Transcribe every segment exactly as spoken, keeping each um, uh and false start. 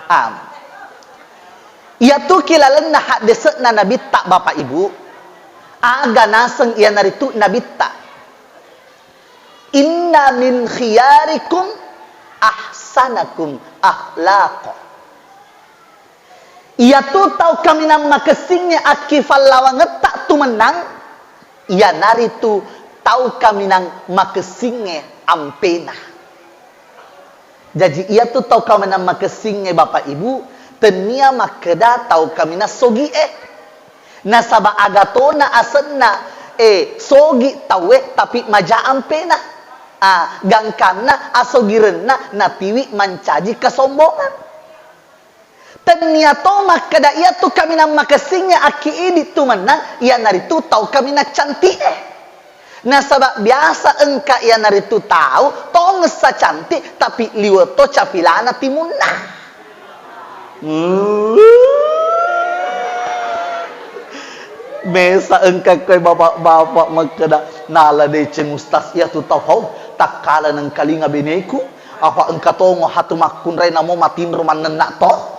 Am. Iyatu ki lalenna haddese'na Nabitta, Bapak Ibu, aga naseng iyanaritu Nabitta. "Inna min khiyarikum ahsanakum akhlaqa." Iyatu tau kaminang makessingnge akkifallawangetta tu mennang, iyanaritu tau kaminang makessingnge ampena. Jaji, iyatu tau kaminang makessingnge, Bapak Ibu, tennia makkeda tau kaminang sogi'e. Nasaba agatona asenna, eh, sogi tauwe, tapi maja ampena. Ah, gangkanna asogirenna natiwi mancaji kesombongan. Tennia to makkeda iyatu kaminang makessingnge akki idi tu mennang, iyanaritu tau kaminang canti'e. Nasaba biasa engka iyanaritu tau tongessa cantik, tapi liwe to capilana timunna. Mesa engka koe bapak-bapak makkeda, "Nala deceng ustaz iyatu tau, hau, takkala nengkalinga beneku, apa engka tongo hatu makkunrai namo matinro mannenna to."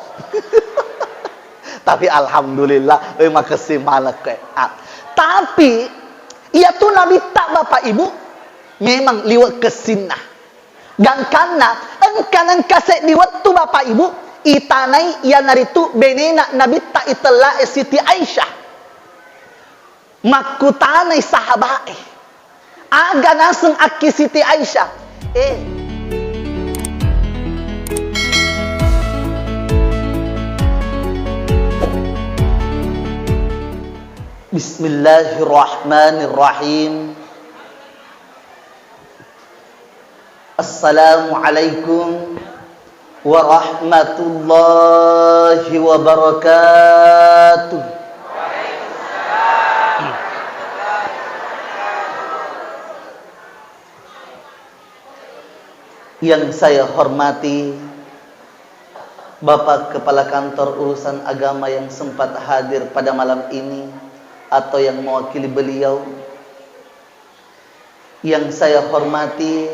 Tapi alhamdulillah, eh, makessing maneng koe. Ah, tapi iyatu Nabitta, Bapak Ibu, memang liwe kessinna. Gangkanna, engka nengka seddi wettu, Bapak Ibu, itanai iyanaritu benena Nabitta itellae Siti Aisyah. Makkutanai sahaba'e, aga naseng akki Siti Aisyah? Eh. Bismillahirrahmanirrahim. Assalamualaikum warahmatullahi wabarakatuh. Yang saya hormati Bapak Kepala Kantor Urusan Agama yang sempat hadir pada malam ini atau yang mewakili beliau, yang saya hormati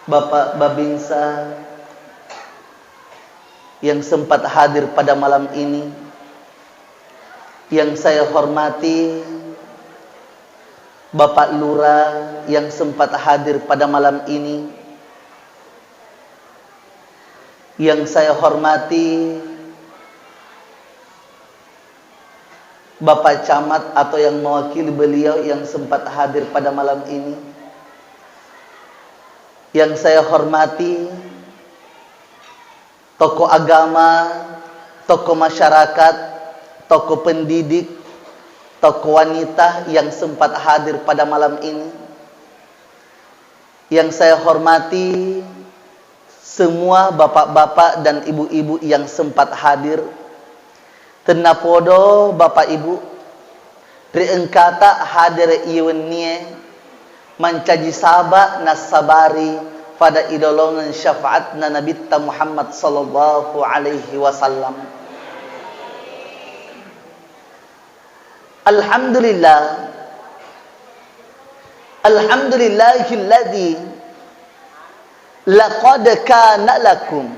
Bapak Babinsa yang sempat hadir pada malam ini, yang saya hormati Bapak Lurah yang sempat hadir pada malam ini, yang saya hormati Bapak Camat atau yang mewakili beliau yang sempat hadir pada malam ini. Yang saya hormati tokoh agama, tokoh masyarakat, tokoh pendidik, tokoh wanita yang sempat hadir pada malam ini. Yang saya hormati semua bapak-bapak dan ibu-ibu yang sempat hadir. Tennapodo Bapak Ibu, ri engkata hadir iye wennie mancaji saba nassabari pada idolongan syafaatna Nabitta Muhammad sallallahu alaihi wasallam. Alhamdulillah. Alhamdulillahilladzi laqad kana lakum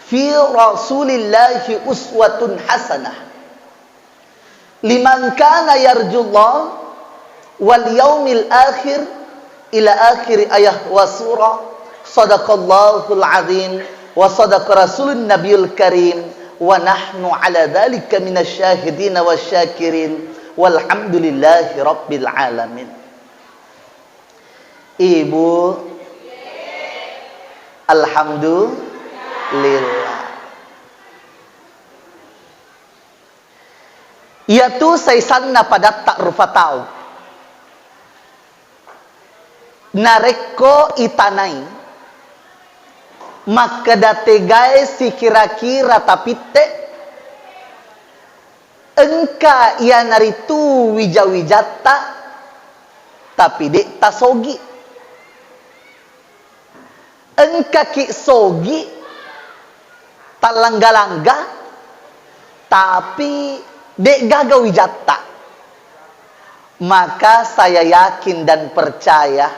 fi Rasulillahi uswatun hasanah liman kana yarjullah wal yaumil akhir ila akhir ayah wa surah. Sadaqallahul azim wa sadaqa rasulun nabiyul karim wa nahnu ala dzalika minasy syahidina wasy syakirin walhamdulillahi rabbil alamin. Ibu, alhamdulillah. Iyatu saisanna padatta rupa tau. Narekko itanai, makkeda tegae sikira-kira tapitte, engka iyanaritu wija-wijatta, tapi de' tasogi. Engkaki sogi, tallangga-langga, tapi de'gaga wijatta. Maka saya yakin dan percaya,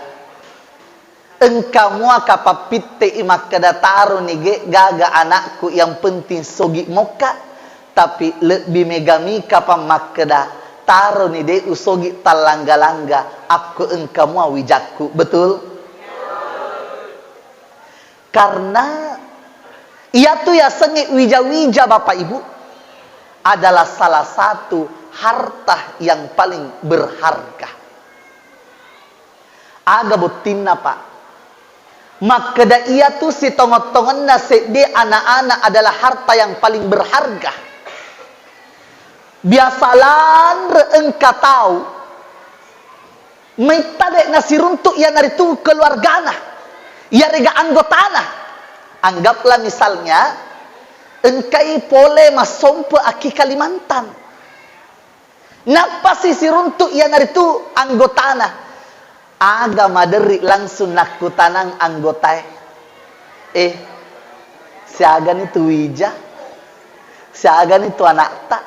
Engka mua kapang pitte'i makkeda, "Taroni ge gaga anakku, yang penting sogi mokka." Tapi lebbi mega mi kapang makkeda, "Taroni de usogi tallangga-langga, akko engka mua wijakku." Betul? Karena iyatu yasengnge wija-wija, Bapak Ibu, adalah salah satu harta yang paling berharga. Aga bottinna, Pak? Makkeda iyatu sitongeng-tongenna sedde anak-anak adalah harta yang paling berharga. Biasa lanre engka tau maitta de nasiruntuk iyanaritu keluargana, iyarega anggotana. Anggaplah misalnya engkai pole massompe akki Kalimantan. Nappasi siruntuk iyanaritu anggotana. Aga maderri langsung nakkutanang anggotae, "Eh, siagani tu wija? Siagani tu anakta?"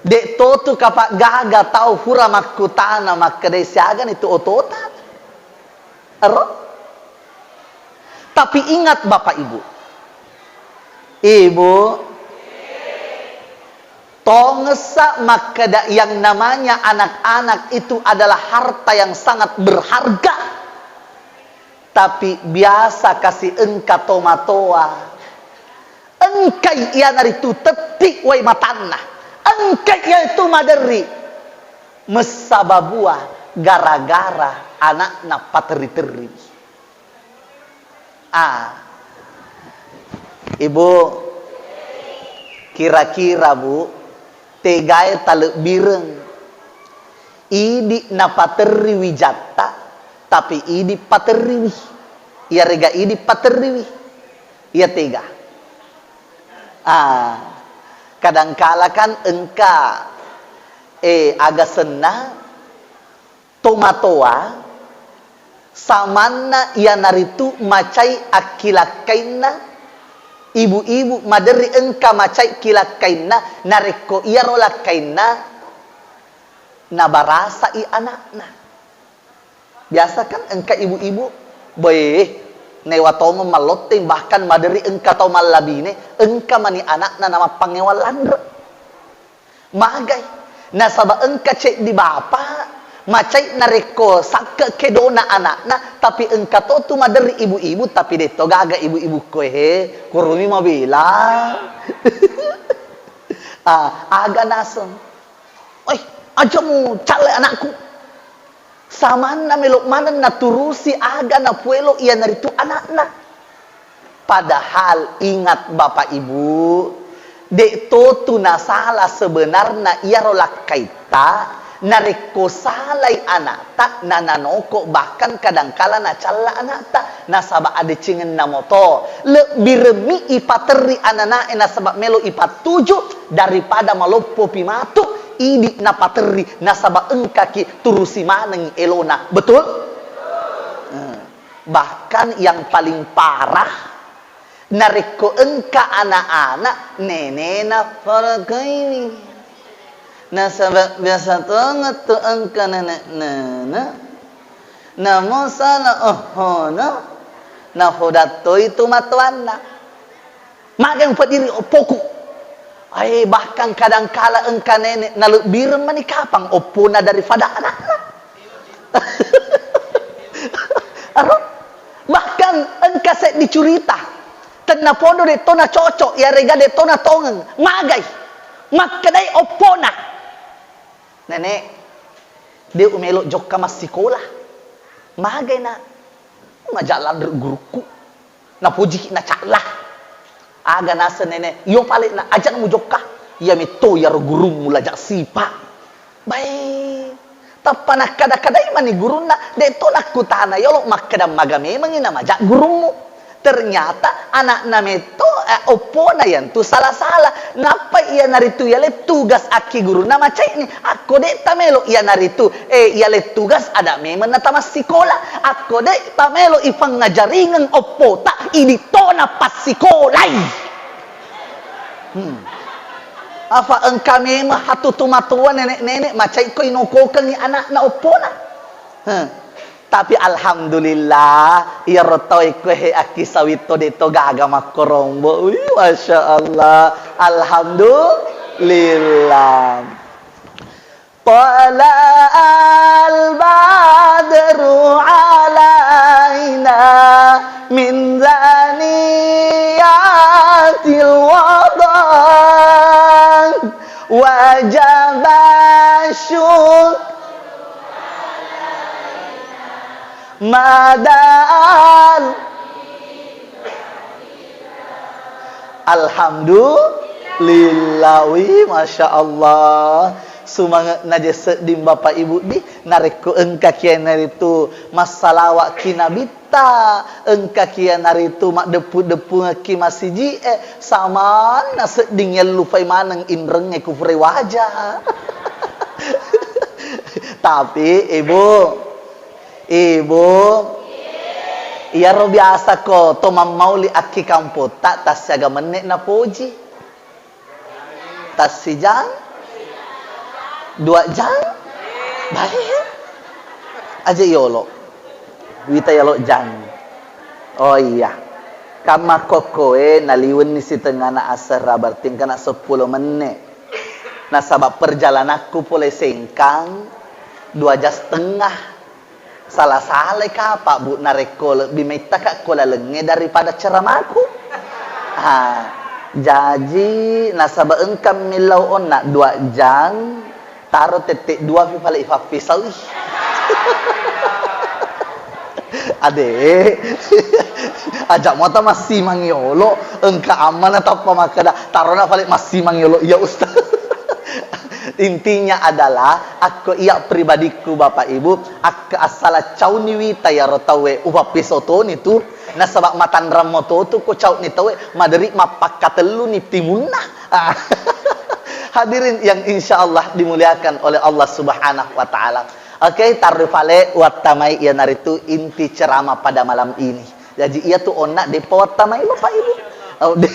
De totu kapang gaga tau pura makkutana makkedai, "Siagani tu otota?" Ero? Tapi ingat, Bapak Ibu. Ibu, tongessa makkeda yang namanya anak-anak itu adalah harta yang sangat berharga. Tapi biasa kasi engka tomatoa. Engkai iyanaritu tetti wai matanna. Engkai iyatu maderri. Messababua gara-gara anakna paterri-terri. Ah, Ibu, kira-kira, Bu, tegae talebbireng. Idi napaterri wijatta, tapi idi paterriwi. Iyarega idi paterriwi. Iya tega. Ah, kadangkala kan engka, eh, aga senna tomatoa, samanna iyanaritu macai akkilakkainna, ibu-ibu maderri engka macai kilakkainna, narekko iyaro lakkainna nabarasai anakna. Biasa kan engka ibu-ibu, boe, newa tongeng mallotteng, bahkan maderri engka tau mallabine, engka mani anakna namappangngewang lanre. Magai. Nasaba engka ceddi bapa, macai narekko sakke kedona anakna, tapi engka to tu maderri ibu-ibu, tapi detto gaga ibu-ibu koe he, kurumi mabela. Ah, aga naseng. Oi, aja mu calle anakku. Samanna melo maneng naturusi aga napuelo iyanaritu anakna. Padahal ingat Bapak Ibu, de totu nasala sebenarna iyaro lakkaitta, narekko salai anakta nananoko bahkan kadangkala nacalla anakta, nasaba adecengenna moto. Lebbi remmi ipaterri ananae nasaba melo ipattuju daripada maloppopi matu idi napaterri nasaba engkaki turusi manengi elona. Betul? Eh, bahkan yang paling parah, narekko engka anak-anak, nenena farakaini. Nasaba biasa tongeng tu engka nenek-nenek, namo sala ohona, nahodattoi tu matoanna. Magai mupaddiri oppoku. Ae, bahkan kadangkala engka nenek nalebbireng mani kapang oppona daripada anakna. Aro? Bahkan engka seddi curita. Tennapodo de to nacocok, iyarega de to natongeng. Magai. Makkedai oppona. Nenek, de umelo jokka massikola. Magai, Nak? Maja lanre gurukku. Napojiki nacalla. Aga naseng nenek, iyo pale na aja mujokka. Iya metto iyaro gurummu laja sipa. Bae. Tappa nakkada-kadai mani gurunna, de to nakkutana yolo makkeda maga memengi namaja gurummu. Ternyata anakna metto, eh, oppona yantu sala-sala. Nappa iyanaritu yale tugas akki gurunna macai'ni. Akko de tamelo iyanaritu, eh, yale tugas ada memeng na tamassikola. Akko de tamelo ipangajaringeng oppota, idi tona passikolai. Hmm. Afa engka memeng hatu tu matoa nenek-nenek macai ko inokokengi anakna oppona. Hmm. Tapi alhamdulillah, iyaro tau e ko he akkisawitto de to gaga makkorombo. Wih, Masya Allah. Alhamdulillah. Tala al-badru alaina min zaniyatil wada, wajaba syukur madal. Alhamdulillah, wih, Masya Allah. Sumange'na je sedding Bapak Ibu di, narekko engka kianaritu massalawa ki Nabitta, engka kianaritu maddeppu-deppungekki masiji'e, samanna sedding yallupai maneng inrengnge ku pura waja. Tapi, Ibu, Ibu, iyaro biasa ko to mammauli akki kampotta tassiaga menne napoji. Tassijang? Dua jang? Baik. Aja yolo. Wita yolo jang. Oh iya. Kamma kokkoe naliwenni sitengana asera, berarti engkana seppulo menne. Nasaba perjalanakku pole Sengkang dua jam setengah. Sala-salai kapa, Bu, narekko lebbi maittaka ko lalengnge daripada ceramaku. Ha, jaji nasaba engka millau onna dua jang, taro tette dua pi pale ifaffisaui. Ade, aja mota massimang yolo, engka amma na tappa makkeda, tarona pale massimang yolo, iya Ustaz. Intinya adalah, akko iya pribadikku, Bapak Ibu, akka assala cauni wita iyaro tauwe, upappiso toni tu, nasaba matanrang moto tu ko cauni tauwe, maderi mappakkatelluni timunna. Hadirin yang insya Allah dimuliakan oleh Allah Subhanahu wa Ta'ala. Oke, tarri pale wattamai iyanaritu inti ceramah pada malam ini. Jaji, iyatu onna depa wattamai, Bapak Ibu. Oh, de-,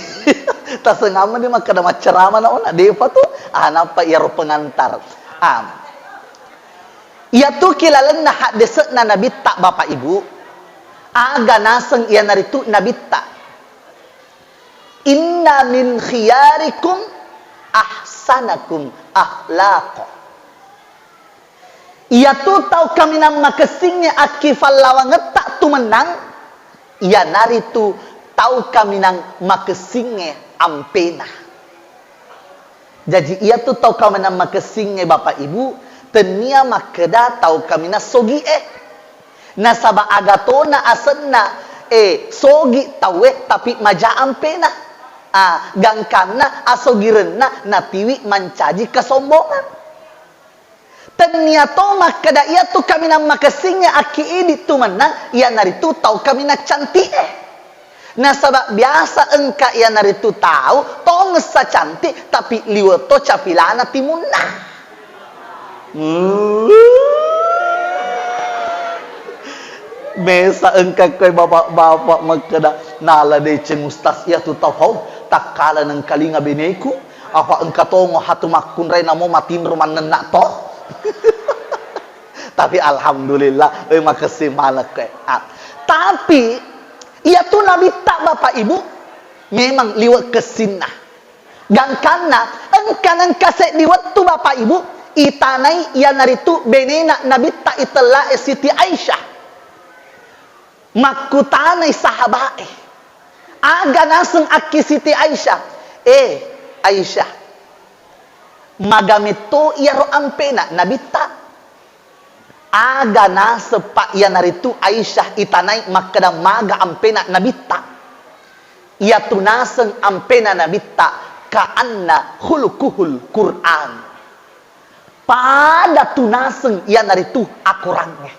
tasengamma de makkeda macceramana onna, depa tu. Ah, nappa iyaro pengantar. Ah. Iyatu ki lalenna haddese'na Nabitta, Bapak Ibu. Aga naseng iyanaritu Nabitta. Inna min khiyarikum ahsanakum akhlaqa. Iyatu tau kaminang makessingnge akkifallawangetta tu mennang, iyanaritu tau kaminang makessingnge ampena. Jaji, iyatu tau kaminang makessingnge, Bapak Ibu, tennia makkeda tau kaminang sogi'e. Nasaba agatona asenna, eh, sogi tauwe, tapi maja ampena. Ah, gangkanna asogirenna natiwi mancaji kesombongan. Tennia to makkeda iyatu kaminang makessingnge akki idi tu mennang, iyanaritu tau kaminang canti'e. Nasaba biasa engka iyanaritu tau tongessa canti, tapi liwe to capilana timunna. Hmm. Mesa engka koe bapak-bapak makkeda, nala deceng ustaz iyatu tau hau, takkala nengkalinga beneku. Apa engka tongo hatu makkunrai namo matinro mannenna to. Tapi alhamdulillah, eh, makessing maneng koe. Ah, tapi iyatu Nabitta, Bapak Ibu, memang liwe kessinna. Gangkanna engka nengka seddi wettu, Bapak Ibu, itanai iyanaritu benena Nabitta itellae Siti Aisyah. Makkutanai sahaba'e, aga naseng akki Siti Aisyah, "Eh, Aisyah, maga metto iyaro ampena Nabitta?" Aga naseng, Pak, iyanaritu Aisyah itanai makkeda maga ampena Nabitta. Iyatu naseng ampena Nabitta, ka'anna khuluquhul Qur'an. Pada tu naseng iyanaritu akorangnge.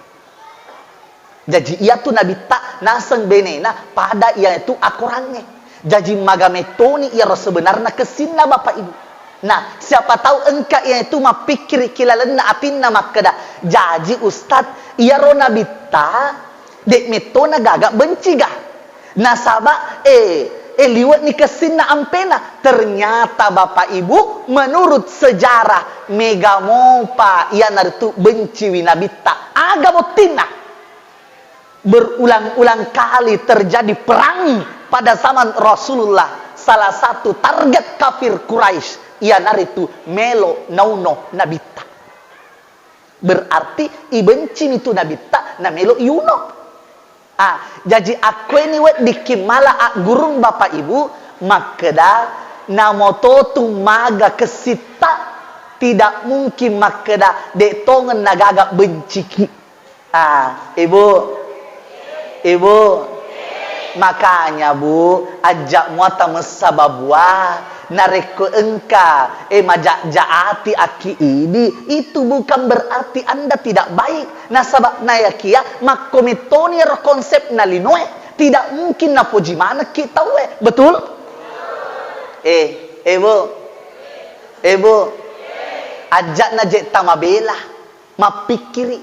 Jaji, iyatu Nabitta naseng benena pada iyanaritu akorangnge. Jaji, maga mettoni iyaro sebenarna kessinna, Bapak Ibu. Nah, siapa tahu engka iyanaritu mappikkiri ki lalenna atinna makkeda, "Jaji, Ustaz, iyaro Nabitta de' mettona gaga benciga?" Nasaba, eh, eh, liwe'ni kessinna ampena. Ternyata, Bapak Ibu, menurut sejarah, mega mopa iyanaritu benciwi Nabitta. Aga bottinna? Berulang-ulang kali terjadi perang pada zaman Rasulullah. Salah satu target kafir Quraisy iyanaritu melo nauno nabitta. Berarti ibencini tu nabitta, namelo iuno. Ah, jaji akkueni weddikki mala aggurung Bapak Ibu, makkeda namototu maga kessitta, tidak mungkin makkeda de tongeng nagaga benciki. Ah, Ibu. Ibu. Makanya, Bu, ajja muata messa babua. Narekko engka, eh, majajja ati akki idi, itu bukan berarti Anda tidak baik. Nasaba nayakia makko mettoni ero konsepna linoe, tidak mungkin napoji manekki tauwe. Betul? Eh, eh, Bu. Eh, Bu. Ajja naje tamabela, mappikkiri.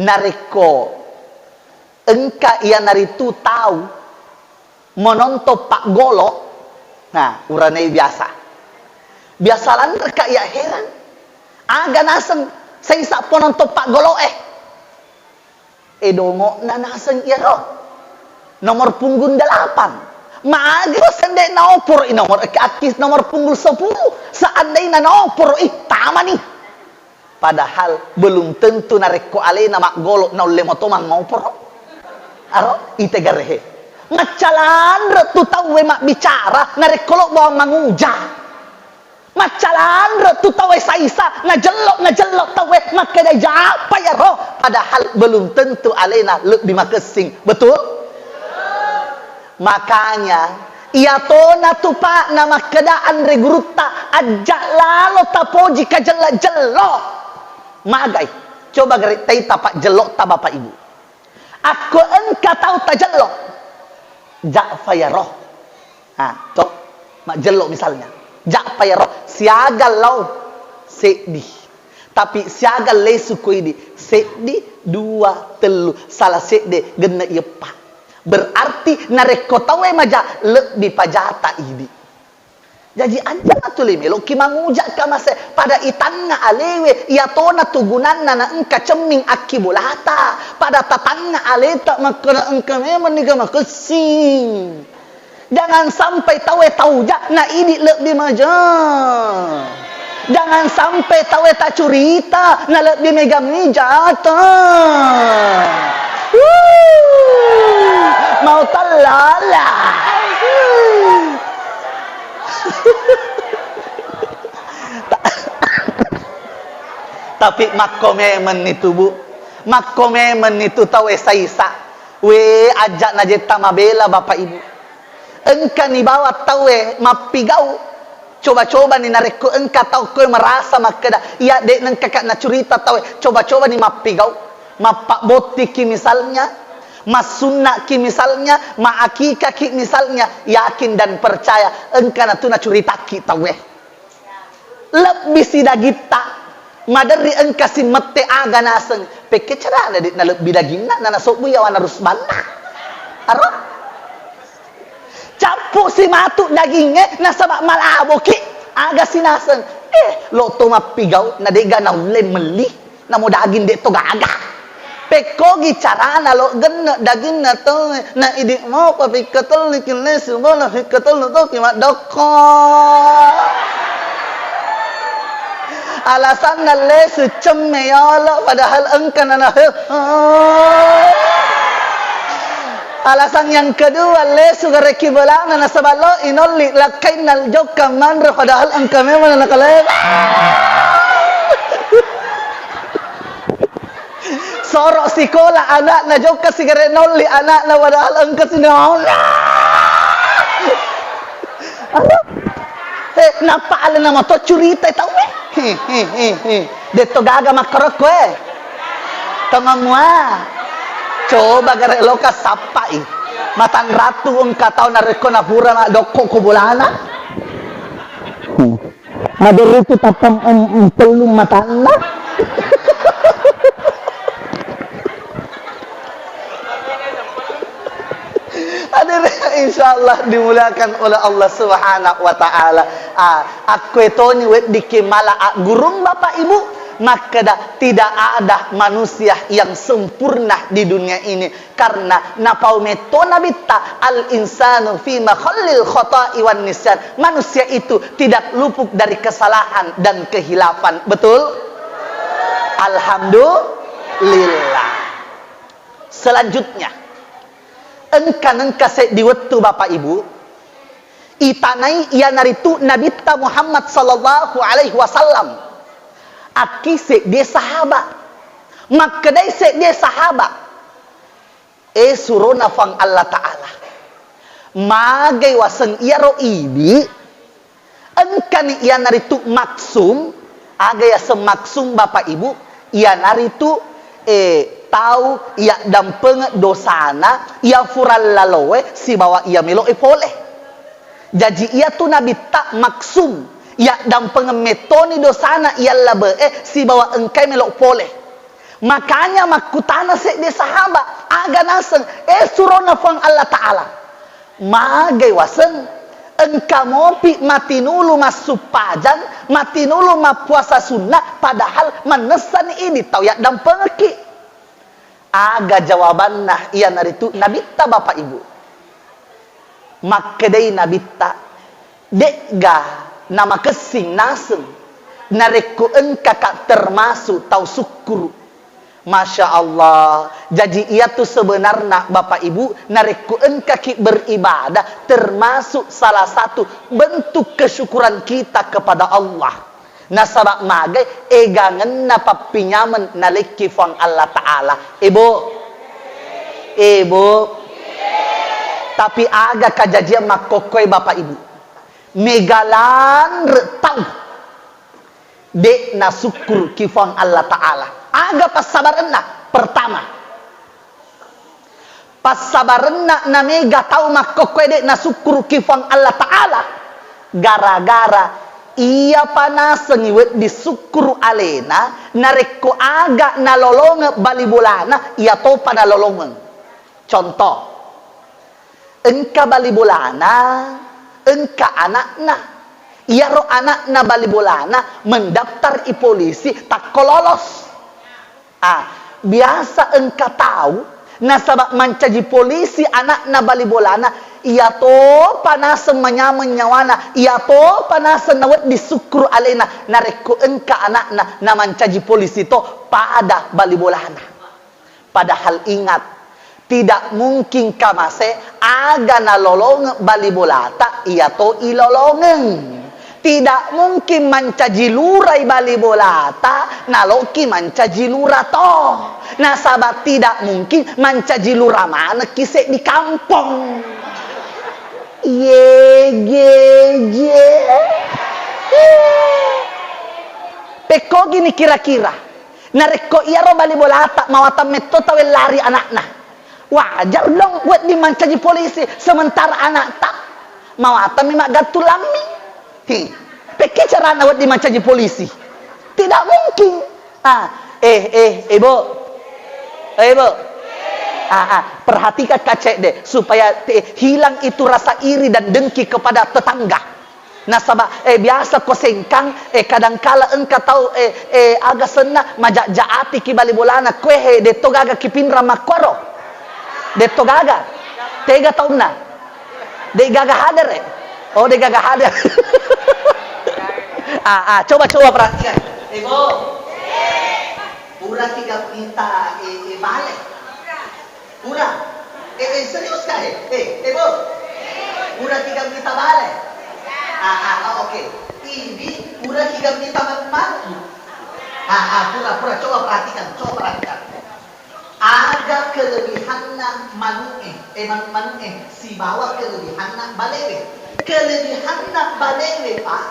Narekko engka iyanaritu tau mononto paggolo, nah, uranai biasa. Biasa lanreka iya heran. Aga naseng saisa pononto paggolo eh. Eh, dongo'na naseng iyaro. Nomor punggung delapan. Maga sende naoporo i nomor, eh, akki nomor punggung sepuluh. Seandainya naoporo i, tamani. Padahal belum tentu narekko alena maggolo naulle moto mangoporo. Aro, ite garehe. Maccalanre tu tauwe mabbicara narekko lo bawang manguja. Maccalanre tu tauwe saisa, najello, najello tauwe makkeda japa yaro. Padahal belum tentu alena lebbi makessing. Betul? Makanya, iyatona tu, Pak, namakkeda anre gurutta, ajja lalo tapoji kajello-jello. Magai, coba gare taita, Pak, jello ta, Bapak Ibu. Akko engka tau tajello, ja'fa yaro. Ah, to, majjello misalnya. Ja'fa yaro, siaga lao seddi. Tapi siaga lesu ko idi, seddi, dua, tellu, salah sedde, genne iyeppa. Berarti narekko tauwe maja, lebbi pajata idi. Jaji, ajjana tuli meloki manguja kamase pada itangnga alewe, iyatona tu gunanna na engka cemming akkibolata, pada tatangnga aleta makkeda engka memang niga makessing. Jangan sampai tauwe tauja na idi lebbi maja. Jangan sampai tauwe tacurita na lebbi mega mijata. Wuh, mau tallala. Ta-, tapi makko memeng ni tu, Bu. Makko memeng ni tu tauwe saisa. We, ajja najetta mabela, Bapak Ibu. Engkani bawang tauwe mappigau. Coba-cobani narekko engka tau koe merasa makkeda, iya de nengkaka nacurita tauwe. Coba-cobani mappigau. Mappabbottiki misalnya, massunnaki misalnya, maakikaki misalnya, yakin dan percaya engka natu nacuritaki tauwe. Lebbi sidagitta, maderri engka si mette aga naseng, pekke carana de nalebbi daginna, nanasobbu yawana rusbanna. Aro? Cappu si matu dagingnge, nasaba malaboki, aga si naseng. Eh, lo to mappigau, na dega naulle melli. Namo daging de to gaga. Pekkogi carana lo genne daginna tauwe, na idi mopa pikkatelliki lesu bola pikkatellu toki maddokko. Alasanna lesu cemme yolo padahal engka nana he. Alasan yang kedua, lesu gareki bolana nasaba lo inolli lakkainna jokka manre padahal engka memang nakaleba. Soro sikola anakna jokka sigare nolli anakna padahal engka sinaona. Eh, nappa alena moto curita tauwe. He, he, he, he. Detto gaga makkorokko, eh. Tongamua. Coba gare loka sappai. Matan ratu engka tau narekko napura madokko ko bolana. Hmm. Maderitu tappa em, em, tellu matanna. Hadirin, insyaallah dimuliakan oleh Allah Subhanahu wa Ta'ala. Ah, akkoe toni weddikki mala aggurung Bapak Ibu, Makkeda, tidak ada manusia yang sempurna di dunia ini, karena napau metto Nabitta, "Al insanu fi makhallil khata'i wan nisyan." Manusia itu tidak luput dari kesalahan dan kehilafan. Betul? Alhamdulillah. Selanjutnya, engka nengka seddi wettu, Bapak Ibu, itanai iyanaritu Nabitta Muhammad sallallahu alaihi wasallam. Akki seddi sahaba. Makkedai seddi sahaba, "E surona Fuang Allah Ta'ala, magai waseng iyaro idi?" Engkani iyanaritu maksum, aga yaseng maksum, Bapak Ibu, iyanaritu, eh, tau iyaddampengeng dosana iya furallaloe sibawa iya melo'e pole. Jaji, iyatu Nabitta maksum, iyaddampengeng mettoni dosana iyallabe'e sibawa engkai melo pole. Makanya makkutana seddi sahaba, aga naseng, "Eh, surona Fuang Allah Ta'ala, magai waseng engka mopi matinulu massuppajang, matinulu mappuasa sunnah, padahal mannessani idi tau yaddampengekki?" Aga jawabanna iyanaritu Nabitta, Bapak Ibu? Makkedai Nabitta, "De'ga namakessing naseng narekko engkaka termasuk tau sukkuru." Masya Allah. Jaji, iyatu sebenarna, Bapak Ibu, narekko engkaki beribadah, termasuk salah satu bentuk kesyukuran kita kepada Allah. Nasaba magai egangenna pappinyameng nalekki Fuang Allah Ta'ala. Ebo. Ebo. Tapi aga kajajiang makkokkoe, Bapak Ibu? Mega lanre tau de' nasukkuruki Fuang Allah Ta'ala. Aga passabarenna? Pertama, passabarenna namega tau makkokkoe de' nasukkuruki Fuang Allah Ta'ala, gara-gara iyapa nasengngi wedding sukkuru alena, narekko aga nalolongeng bali bolana, iyatopa nalolongeng. Contoh, engka bali bolana, engka anakna. Iyaro anakna bali bolana mendaftar i polisi, takko lolos. Ah, biasa engka tau nasaba mancaji polisi anakna bali bolana, iyatopa naseng manyameng nyawana, iyatopa naseng nawedding sukkuru alena, narekko engka anakna namancaji polisi to pada bali bolana. Padahal ingat, tidak mungkin kamase aga nalolongeng bali bolata, iyato ilolongeng. Tidak mungkin mancaji lurai bali bolata, naloki mancaji lura to. Nasaba tidak mungkin mancaji lura manekki seddi kampong. Ye, ge, je. Pekkogini kira-kira. Narekko iyaro bali bolata mawatang metto tauwe lari anakna, wajar dong wedding mancaji polisi, sementara anakta mawatangmi maggattung lamming. Hi, pekki carana wedding mancaji polisi? Tidak mungkin. Ah, eh, eh, eh, Bu. Eh, Bu. Ah, ah, perhatikan kacedde supaya te-, hilang itu rasa iri dan dengki kepada tetangga. Nasaba, eh, biasa ko Sengkang, eh, kadangkala engka tau, eh, eh, aga senna, majak-jak atiki bali bolana, koe he, de to gaga ki pinrang makkuaro. De to gaga. Tega taunna? De gaga hadir, eh? Oh, de gaga hadir. Ah, ah, coba, coba perhatikan. Eh, Bo. Pura tiga minta, eh, eh, bale. Pura. Eh, eh, serius kah, eh? Eh, eh, Bo. Pura tiga minta bale. Ah, ah, ah, oke. Ini pura tiga minta manu. Ah, ah, pura, pura. Coba perhatikan, coba perhatikan. Aga kelebihanna manu'e, eh, manu-, manu'e, sibawa kelebihanna balewe. Kelebihanna balewe, Pak,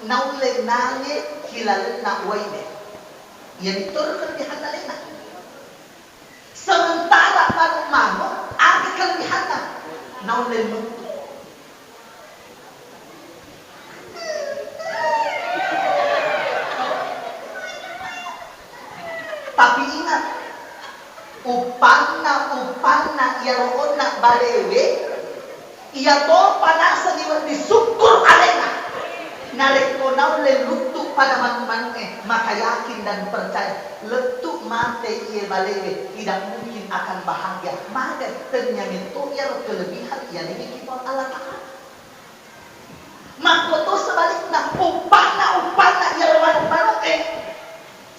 naulle nange ki lalenna uwaine. Iyanitu kelebihanna alena. Sementara manu-, manu, aga kelebihanna? Naulle luttu. Tapi ingat, uppanna, uppanna iyaro onna balewe, iyatopa naseng wedding sukkuru alena. Narekko naulle luttu Pada manu-manu'e, maka yakin dan percaya, lettu mate iye balewe, tidak mungkin akan bahagia. Magai, tennia metto iyaro kelebihan iya naweddikki Puang Allah Ta'ala. Makkoto sebalikna, uppanna, uppanna iyaro manu-manu'e,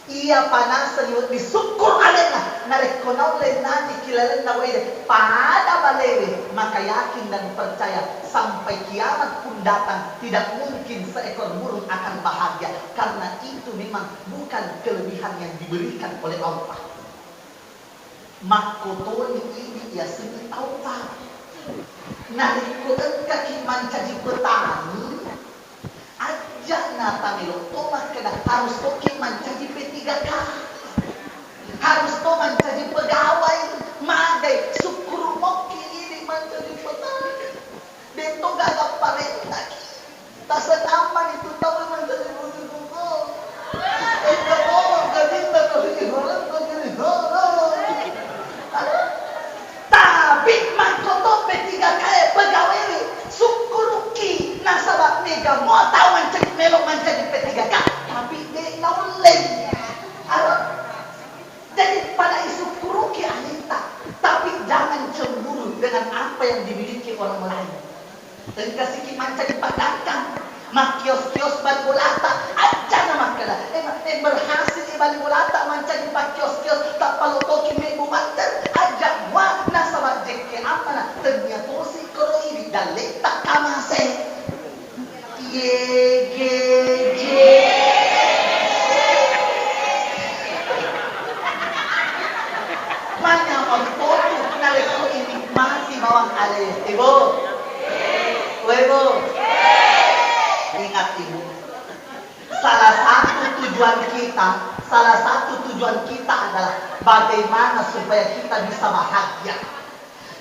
iya panaseng wedding sukkuru alenna, narekko naulle naniki lalenna wae de, pada balewe, maka yakin dan percaya sampai kiamat pun datang, tidak mungkin seekor burung akan bahagia, karena itu memang bukan kelebihan yang diberikan oleh Allah. Makkotoni idi yasengnge taupa. Narekko engkaki mancaji petani, ajja'na tamelo to makkeda harus toki mancaji P tiga K. Harus to mancaji pegawai, magai sukkuru mokki idi mancaji petani. De'to gaga parentaki. Tasennammani tu tau mancaji busi kuko. Engka tolong gajinna ko ri ihoreng ko ri ihoreng. Tapi makkoto P tiga K e pegawai sukkuruki nasaba mega mua tau mancaji melo mancaji P tiga K tapi de naulle. Aro. Jadi pada isukkuruki aleta, tapi jangan cemburu dengan apa yang dimiliki orang lain. Engka siki mancaji padagang, makkios-kios bali bolata, ajjana makkeda, eh, ma-, eh, berhasil i bali bolata mancaji pakkios-kios, tappa lotoki mebbu matter, ajja mua nasaba jekke ammana, tennia tosi koro idi dalletta kamase. Ye, ge, ge. Manyameng totu narekko inikmati bawang ale. Ibu. Ibu. Ingat, Ibu. Salah satu tujuan kita, salah satu tujuan kita adalah bagaimana supaya kita bisa bahagia.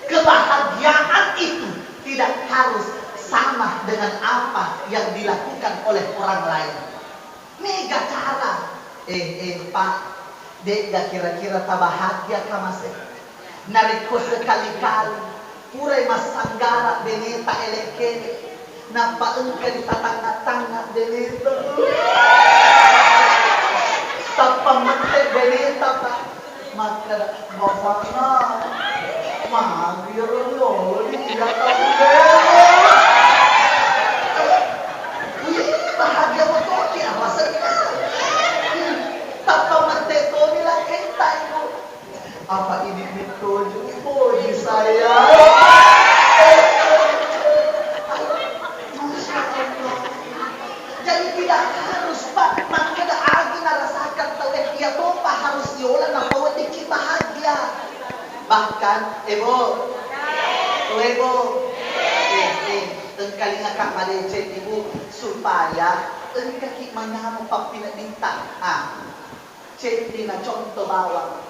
Kebahagiaan itu tidak harus sama dengan apa yang dilakukan oleh orang lain. Mega cara. Eh, eh, Pak, de'ga kira-kira tabahagia kamase. Narekko sekali-kali purai massanggara beneta ele-kele, nappa engka di tatangnga-tangnga beneta. Tappa mette beneta, Pak. Makkeda, "Bapakna, magi ero riolo di iya tau riolo?" Wih, bahagia motoki, apa senna? Tappa mette toni lakketta, Ibu. Apa ini mettoju poji saya? Masya Allah. Jadi tidak harus, Pak, makkeda agi narasakan tau e, iya topa harus yola napaweddikki bahagia. Bahkan, Ibu, Ibu, eh, eh, engkalingaka madeceng, Ibu, supaya engkaki manyameng pappineddinta. Ah, ceddi na contoh bawang.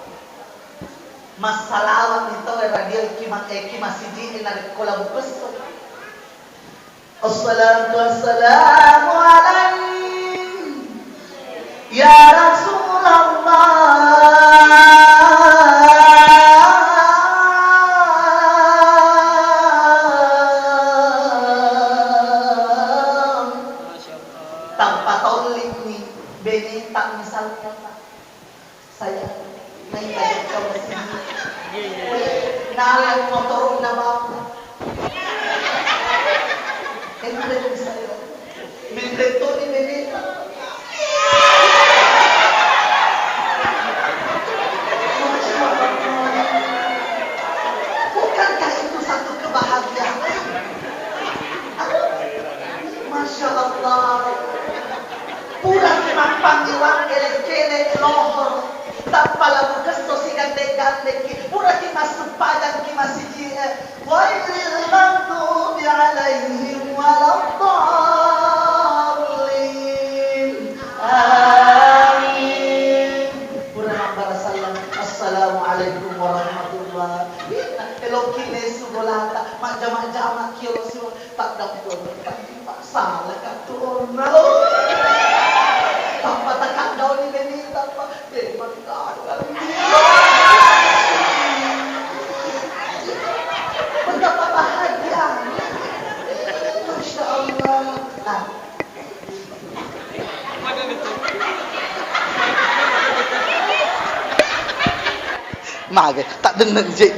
Massalawat ni tau e radio ki ma-, eh, ki masiji e narekko labu pesso. Assalatu wassalamu alaik ya Rasulullah. Tanpa tolling ni beneta misalnya, Pak. Saya, main baju kamu sini. Nalang motorna bapak. Enre saya. Menre toni meneta. Masya Allah. Bukankah itu satu kebahagiaan? Aduh, Masya Allah. Puraki mappangiwang ele-kele lohor, tappa labu kesso sigande-gandeki, puraki masseppajangki masiji e, ghairil maghdubi alaihim waladdallin. Amin. Pura mabbara sallang, "Assalamualaikum warahmatullah." Inna, eloki lesu bolata, majjama-jama kiolo siwa, taddampengeng. Salaka tu onna. Tappa takaddauni beneta, Pak. Memang gagal. Betapa bahagia. Masya Allah. Nah. Mage, tak dengar je.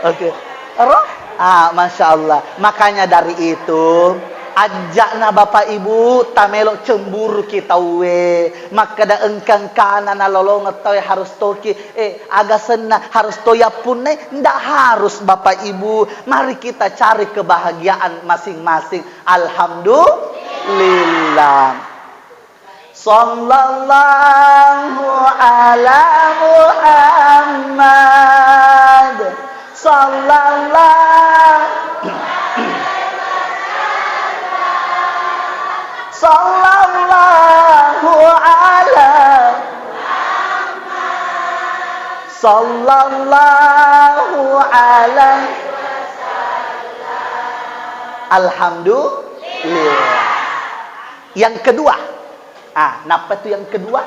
Oke. Ero? Ah, Masya Allah. Makanya dari itu, ajakna Bapak Ibu, tamelo cemburu ki tauwe. Makkeda engka-engkana nalolongeng tauwe harus toki, eh, aga senna, harus to yappunnai, ndak harus Bapak Ibu. Mari kita cari kebahagiaan masing-masing. Alhamdulillah. Sallallahu ala Muhammad. Sallallahu, sallallahu ala, sallallahu ala. Alhamdulillah. Yang kedua, ah, napa itu yang kedua?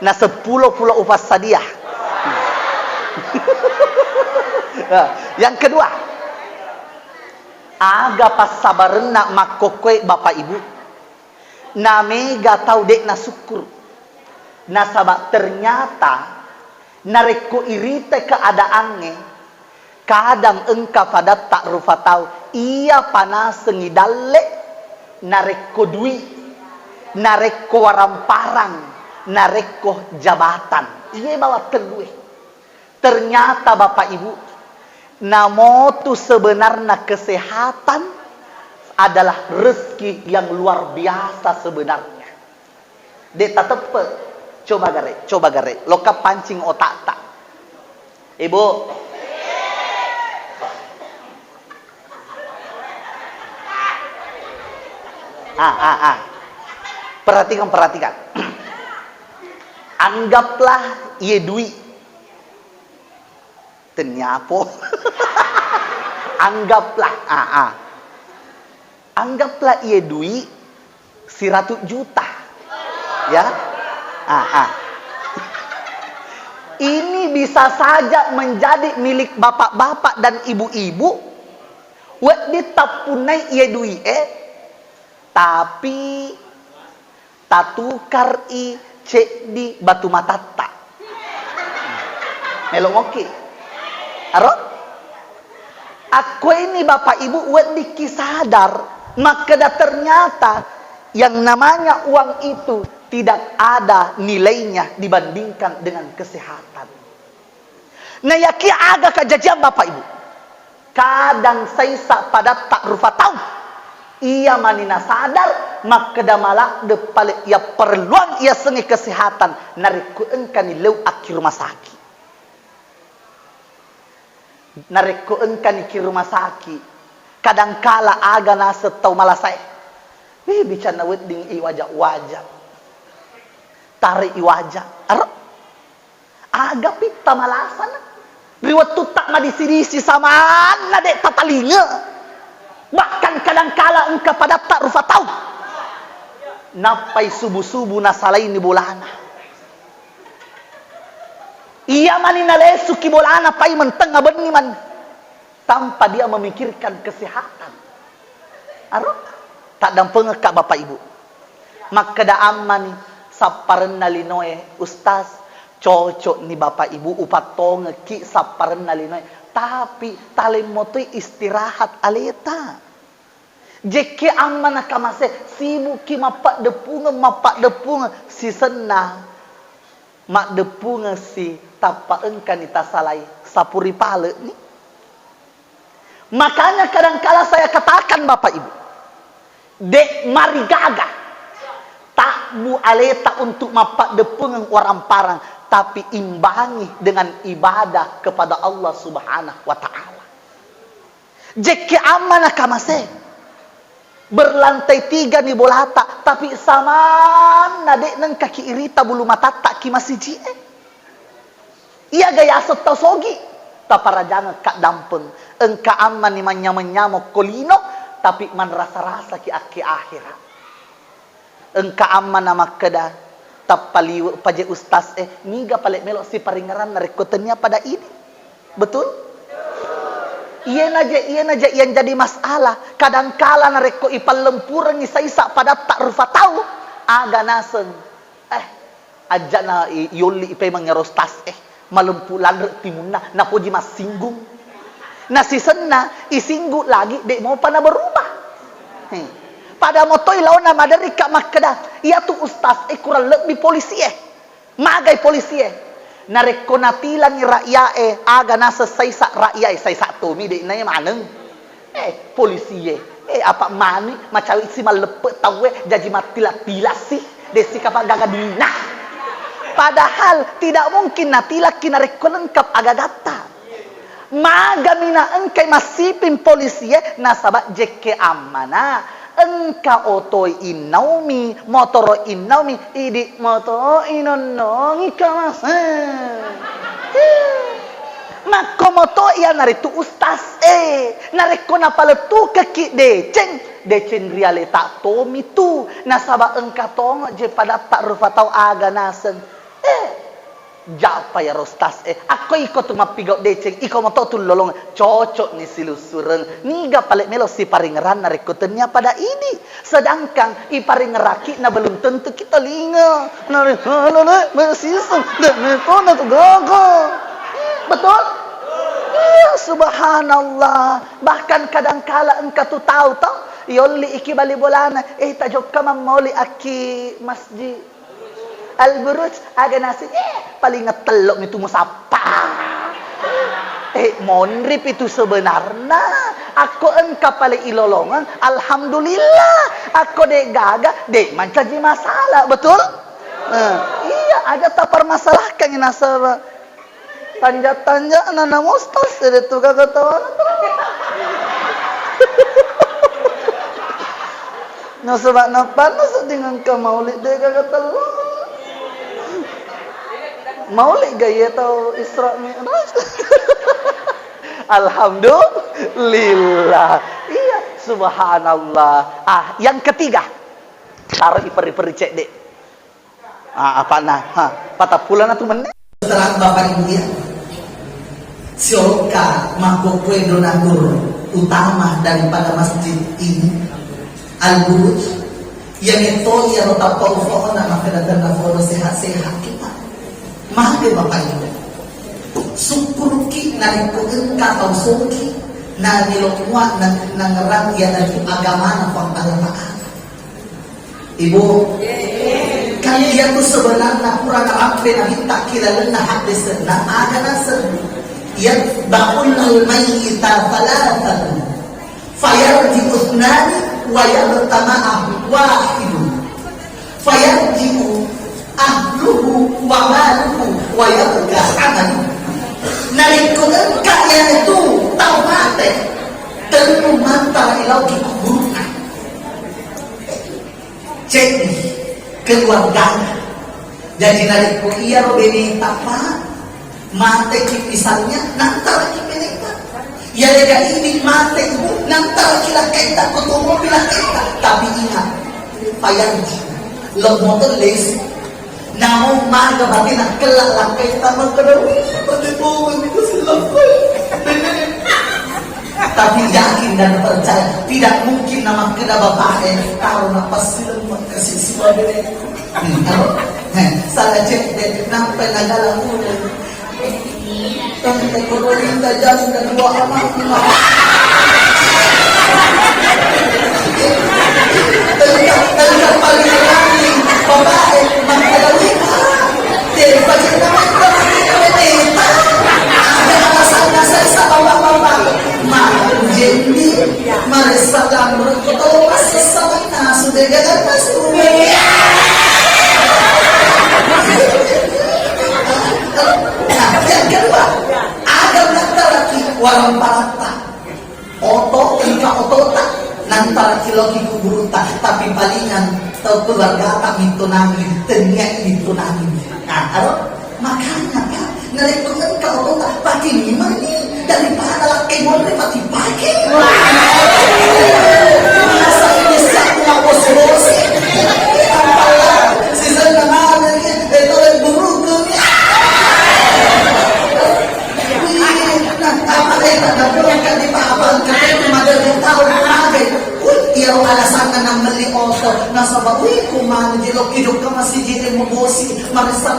Na seppulo pulo upassadia. Nah, yang kedua, aga passabarenna makkokkoe Bapak Ibu? Na mega tau de' nasukkuru. Nasaba ternyata narekko irita keadaangnge, kadang engka padatta rufa tau iya panasengi dalle, narekko dui, narekko waramparang, narekko jabatan. Iye bawang tellue. Ternyata Bapak Ibu, namotu sebenarna kesehatan adalah rezeki yang luar biasa sebenarnya. De' tateppe. Coba gare, coba gare. Lokka pancing otakta. Ibu. Ah, ah, ah. Perhatikan, perhatikan. Anggaplah iye dui. Tenniapo. Anggaplah, ah, ah. Anggaplah iye dui siratu juta. Ya. Ah, ah. Ini bisa saja menjadi milik bapak-bapak dan ibu-ibu. Wedding tappunnai iye dui e, tapi tatukar'i ceddi batu matatta. Melo moki. Aro? Akkoini Bapak Ibu weddikki sadar makkeda ternyata yang namanya uang itu tidak ada nilainya dibandingkan dengan kesehatan. Nayakia aga kajajiang Bapak Ibu? Kadang saisa padatta rufa tau. Iya mani nasadar makkeda maladde pale yapparelluang yasengnge kesehatan narekko engkani leu akki rumah sakit. Narekko engkani ki rumah sakit, kadangkala aga naseng tau malasae. Wih, bicanna wedding i waja-waja. Tare i waja. Aro? Aga pitta malasana? Ri wettutta madisi-disi samanna de' tatalinga. Bahkan kadangkala engka padatta rufa tau. Nappai subu-subu nasalaini bolana. Iya mani nalesuki bolana pai mentengnga benni mani. Tanpa dia memikirkan kesehatan. Aro? Taddampengekka Bapak Ibu. Makkeda ammani sapparenna linoe, Ustaz, cocok ni Bapak Ibu upattongekki sapparenna linoe. Tapi talemmo toi istirahat aleta. Jekke amma nakamase, sibukki mappaddeppungeng, mappaddeppungeng, sisenna maddeppungeng si tappa engkani tasalai, sapuri pale'ni. Makanya kadangkala saya katakan Bapak Ibu, de' marigaga, tabbu aleta untuk mappaddeppungeng waramparang, tapi imbangi dengan ibadah kepada Allah Subhanahu wa Ta'ala. Jekke amma nakamase, berlantai tiga ni bolata, tapi samanna de' nengkaki irita bulu matatta ki masiji'e. Iya ga yaseng tau sogi, taparajangeng kaddampeng, engka amma ni manynyamo-nyamo ko lino, tapi manrasa-rasaki akki akhirat. Engka amma na makkeda, "Tappa liwe' paje ustaz e, niga pale melo siparingngerang narekko tennia pada idi?" Betul? Iyena je, iyena je yang jadi masalah. Kadangkala narekko ipallempurengngi saisa padatta rufa tau, aga naseng, eh, Ajja'na i-, yolli ipemeng ero ustaz e, malempu lanre timunna, napoji massinggung. Nasisenna isinggung lagi, de' mopa naberubah. He. Pada motoi laona maderika makkeda, iyatu ustaz e kurang lebbi polisi e. Magai polisi e. Narekko natilangi rakyat e, aga naseng saisa rakyat e, saisa tomi de' nae maneng. Eh, polisie. Eh, apa mani macawe si malleppe tauwe, jaji mattila-tilasi, desi kapa gaga dina. Padahal tidak mungkin natilakki narekko lengkap agagatta. Magami na engkai massiping polisie, nasaba jekke ammana, engka otoi innaumi, motoro innaumi, idi moto inonnongi kamase. Makko moto iyanaritu ustaz e, narekko napalettukekki deceng, deceng rialeta tomi tu, nasaba engka tongo je padatta rupa tau aga naseng. Eh, japa ya ustaz e, akko iko tu mappigau deceng, iko moto tu lolong, cocok ni silussureng, niga pale melo siparingeran narekko tennia pada idi. Sedangkan iparingeraki na belum tentu kita linga. Nare halale mesiseng, de metona tu gaga. Betul? Iya, subhanallah. Bahkan kadangkala engka tu tau to, yolli iki bali bolana, eh, tajokka mammoli akki masjid. Al-Buruj, aga naseng, eh, paling ngetello mi tu musappa. Eh, monri pitu sebenarna. Akko engka pale ilolongeng, alhamdulillah. Akko de gaga, de mancaji masalah, betul? Eh, iya, aja tapermasalahkan nasaba. Tanja-tanja na mostas, de tu gaga tawana. Nasaba nappanna sedding engka maulid de gaga tello. Maulid ga iya tau Isra Mi'raj. Alhamdulillah. Iya, subhanallah. Ah, yang ketiga. Taruh iperi-peri cedde. Ah, apana? Ha, patappulo na tu menne. Terang Bapak Ibu ya. Siokka makkokkoe donatur utama daripada masjid ini, Al-Buruj. Yang itu ya tappa ufaona makkeda tenna fono sehat-sehat kita. Maka Bapak Ibu, sukkuruki narekko engka tau soki na nilokua na nangerang ya dari agamana Puang Allah Ta'ala. Ibu, kan iyatu sebenarna pura narampe nabitta ki lalenna haddesenna, aga naseng, yatba'ul mayyita thalathatun, fayarji'u ithnani wa yabqa ma'ahu wahidun, fayarji'u ahluhu wa maluhu wa yabqa amaluhu. Narekko engka iyatu tau mate, tellu mantara ilauki kuburu'na. Ceddi keluargana. Jaji narekko iyaro beneta, Pak, mateki misalnya, nantaraki beneta. Iyarega idi mate, Bu, nantaraki lakkaita, ko to mopi lakkaita. Tapi ingat, payanji, lo motor les. Namun maga bate nakkella lakkaita, makkeda, "Wih, bate tongeng itu silakkai." Tapi yakin dan percaya, tidak mungkin namakkeda bapaknya, "Taro napassileng makkasi sibawa bene." Hmm, apa? Heh, salah cek deh, nampai nagala mulai. Tante Korinta janda dua anak. Tentang, tentang paling berani, bapaknya, makkeda, "Wih, Pak, deh, pakai nama, pakai nama, ada alasan saya sama bapak." Maka ujendi, marissa lamru, kita masih sama nasu, deh, gak ada nasu. Nah, yang kedua, ada nantaraki warang parata. Oto, engka otota, nantaraki loki kuburuta, tapi palingan tau keluargata mintonangi, tennia ini tunangi. Nah, aro? Makanya, Pak, narekko engka otota, pake mimani daripada lakkai monre pati pake. Masa ini siap mau bosi-bosi. Apalah, season na mana ni, itu yang buruk ni. Wih, nah, apa deh, tak ada pulang kan di apa, kan itu mada di tahun lagi. Wih, iya alasan na melli oto, nasaba, wih, kumana di loki jokka masih jadi mau bosi, marissa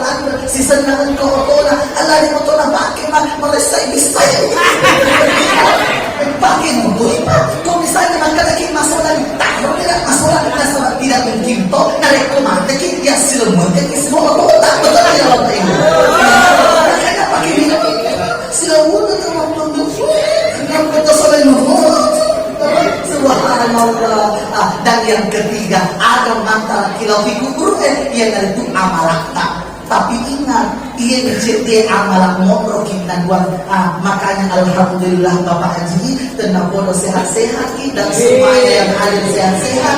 Ah, dan yang ketiga, ada mata kilau fiku guru eh, yang itu amalakta. Tapi ingat, iya dicete amalak monro kita dua. Ah, makanya alhamdulillah Bapak Haji, tenang bodo sehat-sehat ki, dan semuanya yang hadir sehat-sehat.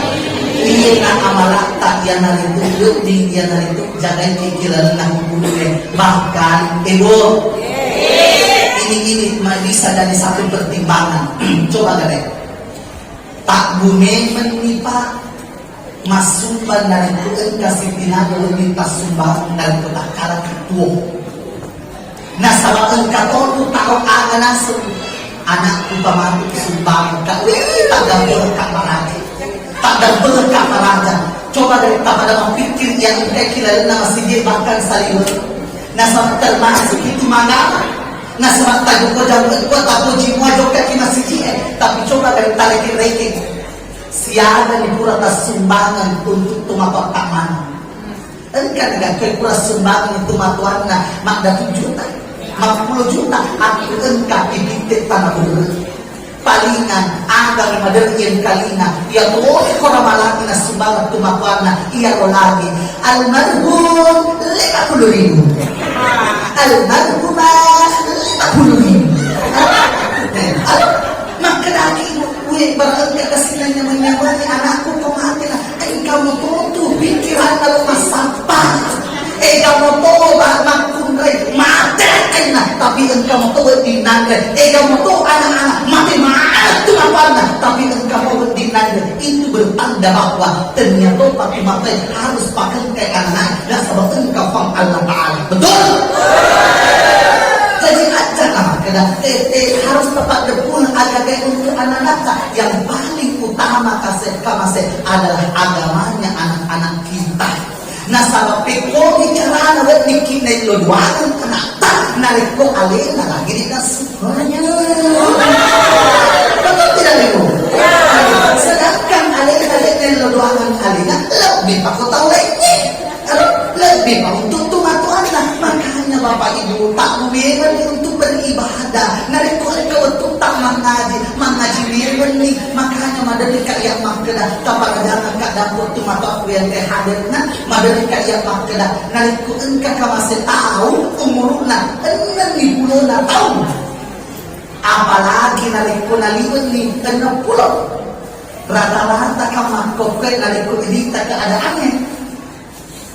Iya na amalakta, iya na itu, iya na itu, jagai ki kilau na guru eh. Bahkan, ebo, ini, ini ma-, bisa jadi satu pertimbangan. Coba gare. Taggumemeng ni, Pak, massumbang narekko engka sitinaga wedding tassumbang narekko takkalaki tuo. Nasaba engka tonu tau aga naseng, anakku pamatu sumbang ka, wih, taddampengka maraja. Taddampengka maraja. Coba dari tapada mappikir yang engka kilalenna masigi bahkan saliweng. Nasaba termasuk itu magama. Nasaba tajoko jangkekko tapoji mua jokka ki masigi e. Tapi coba dari talekeng-lekeng. Siaga ni pura tassumbangan untuk tumatoa taman. Engka ni gakkai pura sumbangan tumatoanna maddatu juta, mappulo juta, aku engka pipitte tanah bener. Palingan aga maderri engkalinga, iya tole kora malaki nassumbangan tumatoanna, iya ro lagi. Almarhum lima puluh ribu. Almarhumah lima puluh ribu. Eh, alo, makkedaki, "Weh, bara engka kasih nanya-nanya anakku ko mate na." Engka moto tu pikiranna lo massappa. Engka moto ba makkunrai mate akenna, tapi engka moto wedding nanre. Engka moto anak-anak mate mana tu apanna, tapi engka mo wedding nanre. Itu bertanda bahwa ternyata pati mate harus pakengkai anak-anak dan sebab engka pang Allah Ta'ala. Betul? Jadi aja lah kena, eh, eh, harus tepat depun aja kayak untuk anak-anak yang paling utama kasih kamase adalah agamanya anak-anak kita. Nasaba pekkogi carana weddikki naello doangeng anatta, narekko alena lagi di nasu. Betul tidak, Ibu? Sedangkan alena naello doangeng alena, lebbi pako tau lainnya. Aro, lebbi pa untuk tumatoanna. Makanya Bapak Ibu, tak memang untuk beribadah. Narekko engka wettu tak mangaji, mangaji memang ni. Makanya maderri ka iya makkeda, taparajangka dapur tumatoakku yang ke hadirna, maderri ka iya makkeda, narekko engka kamase tau umurna enam puluh tahun. Apalagi narekko naliwenni enam puluh. Rata-rata ka makkokkoe narekko dirita keadaannya.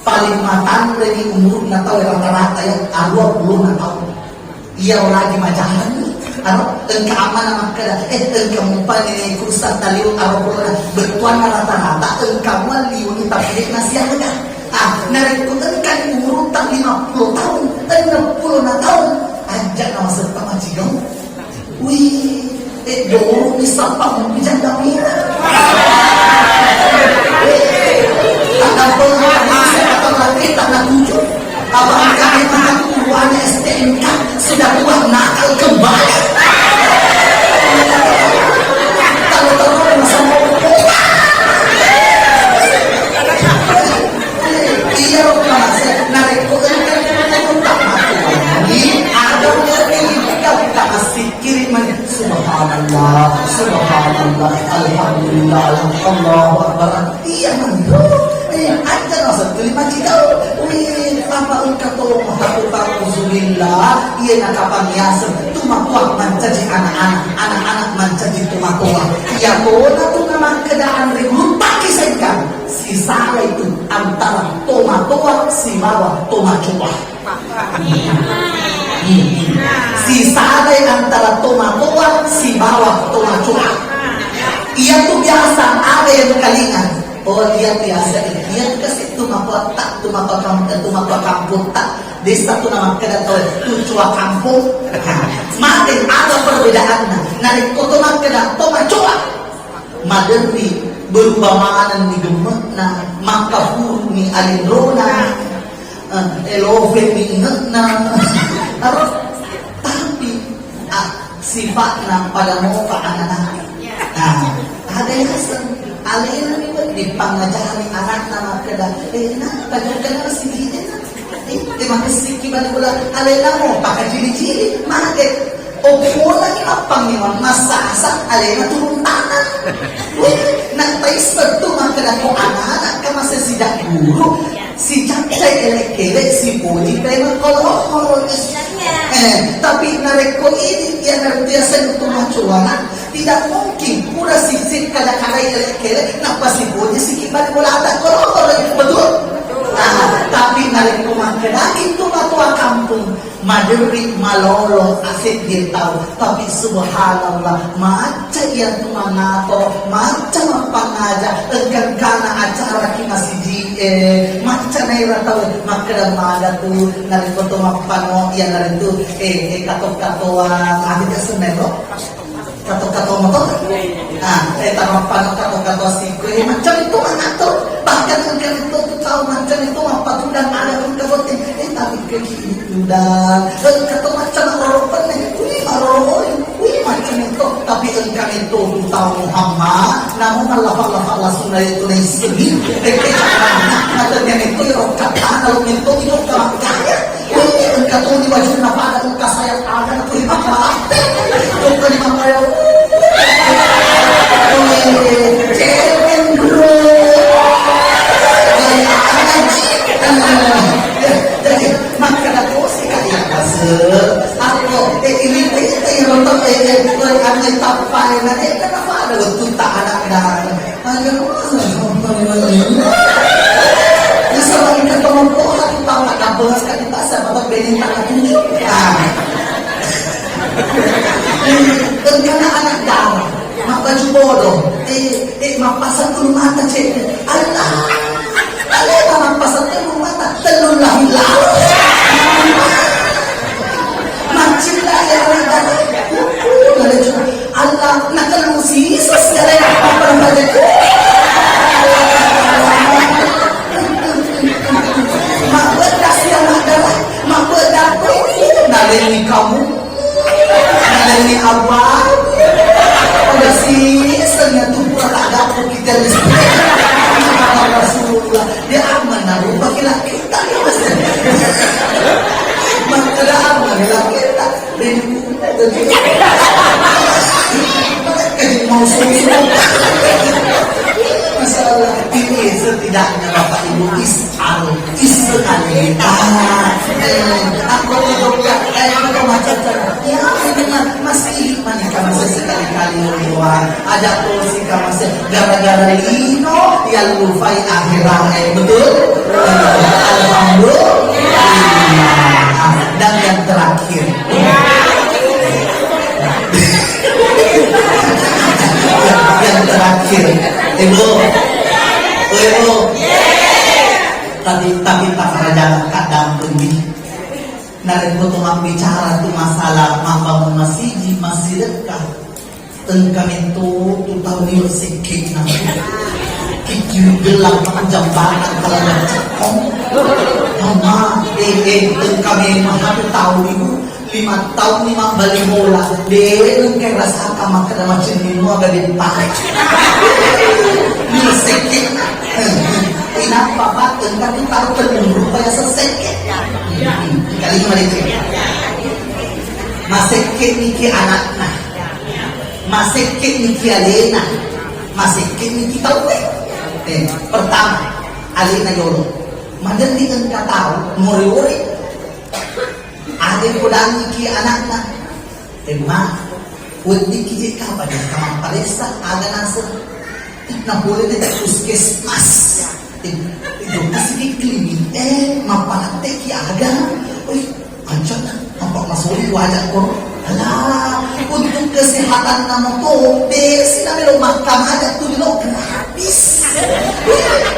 Paling matanreni umurna tau rata-rata ya, arua pulona taung. Iya lagi majalanni. Aro, engka ammana makkeda, eh, engka mupa nene kusa taliu arua pulona. Bettuanna rata-rata, engka mua liuni tapi de' nasiaga. Ah, narekko engka umurutta lima puluh taung, enam pulona taung, ajja namasetta macigau. Wih, eh, doro mi sappa mi janda mira. Wih, tak dapat lagi, saya tak lagi, tak nak tujuh. Abang kami makan tuan S T N K sudah tua nakal kembali. Kalau terus sama. Iya, Mas. Narekko engka, engka, engka, engka, engka, ada lagi, kita, kita masih kiri, man. Subhanallah, subhanallah, alhamdulillah, Allahu Akbar. Iya, man. Eh, ada masa tu lima juta. Wih, apa engka to, aku tak uzubillah. Iya, nak kapan biasa. Tumatoa mancaji anak-anak, anak-anak mancaji tumatoa. Iya, kona tu nama keadaan ribut tak kisahkan. Sisalai tu antara tomatoa sibawa tomacoa. Sisalai antara tomatoa sibawa tomacoa. Iya tu biasa ada yang kalinga. Oh, iya biasa. Iya kasih tu mapa tak tu mapa kampung, tu mapa kampung tak. Desa tu nama keda tu, tu coa kampung. Mate ada perbedaanna. Narekko to makkeda tomacoa. Maderri berubah manenni gemme'na, makkafuruni alinrona, eh, elofenni inge'na. Aro, tapi, ah, sifatna pada mopa anak-anak. Nah, ada yaseng alena ni wedding pangajari anakna makkeda, eh, napa jokka sini. Eh, eh, makessiki bali bola alena mopa kacili-cili, mate. Okkola ni mappang ni massasa alena turun tanah. Wih, nak taisseng tu makkeda ko anak-anak ka mase sijak guru, sijak cai elek-elek, sipoji pemeng kolo-kolo. Eh, tapi narekko ini dia nanti aseng tu macuana, tidak mungkin pura sisik kada-kada elek-elek, nappa sipoji siki balik bola ada kolo-kolo. Betul? Nah, tapi narekko makkeda itu matua kampung, maderri malolo aseddi tau, tapi subhanallah, macca iya tu mangato, macca mappangaja, engkangkana acara ki masiji'e, macca naira tau makkeda maga tu, narekko to mappano iya naritu, eh, eh, kato-katoang, ada senero? Kato-kato motor? Ah, eh, tamappano kato-kato sikko. Eh, macam itu anak tuh. Bahkan engka itu tuh tahu macam itu apa tuh dan ada pun kabotin. Eh, tapi ke kiri udah. Eh, kato macam orang pernah. Wih, orang. Wih, macam itu. Tapi engka itu tuh tahu Muhammad. Namun Allah, Allah, Allah, sunnah itu nih seni. Eh, eh, macam yang itu ya, orang kata, kalau itu, itu orang kaya. Engka toni wajunna pada engka sayang aga na tuli makkalatte. Engka ni makkaya. Cemen bro. Jadi makkeda tosi kali ya, Mas. Aku, eh, ini, ini, ini, nonton, eh, eh, eh, anu, eh, tappa, eh, nah, eh, kenapa ada waktu tak ada, ada. Ayo, nasaba engka tomatoa tu tau maddampenga sekali tak sama tak beli tak lagi. Ah. Engkana anak dara, mabbaju bodo, eh, eh, mappasang bulu mata cek. Allah, Allah mappasang bulu mata, tellu lahir lalu. Maccilla ya Allah, Allah, nakellu sises ya Allah, apa namanya? Mabbeda siya maddara, mabbeda naleni kamu, naleni abang, udah sisenya tuh pura tak ada kita listrik. Rasulullah, dia aman, nah, rupa kita. Makkeda amanna kita, mau susu. Masalah ini setidaknya Bapak Ibu is al is sekali. Ah, eh, aku itu ya, eh, aku macam ya, ini mah masih mana kamu sekali-kali luar. Ada tosi kamu se-, gara-gara lino yang lupai akhirat, eh, betul? Alhamdulillah. Dan yang terakhir, yang, yang terakhir, Ibu, Ibu, tapi, tapi tak kerajaan kadang pun nih. Narekko to mabbicara tu masalah mabbangun masiji, massidekka, engka metto tu tau liwe sekke'na. Kikiu gelang jambatan kalau cekkong. Mama, eh, eh, engka memang satu tau ibu, lima taung ni mabbali bola. De, engka rasa makkeda macam ni mua gade pa. Liwe sekke'na. Inappa, Pak, engka tu tau tellu rupa ya sekke. Kali malice. Masekke niki anakna. Masekke niki alena. Masekke niki tauwe. Eh, pertama, alena yolo. Madenni engka tau, more-ore. Ade podangi ki anakna. Emma, weddikki je kapang engka mapparessa aga naseng. Napole de puskesmas. Eh, jokka siki klinik, eh, mappatteki aga. Oi, ancana, apa masoli wajak ko. Alah, untuk kesehatan namo to, besi na melo makkamaja tu lo gratis.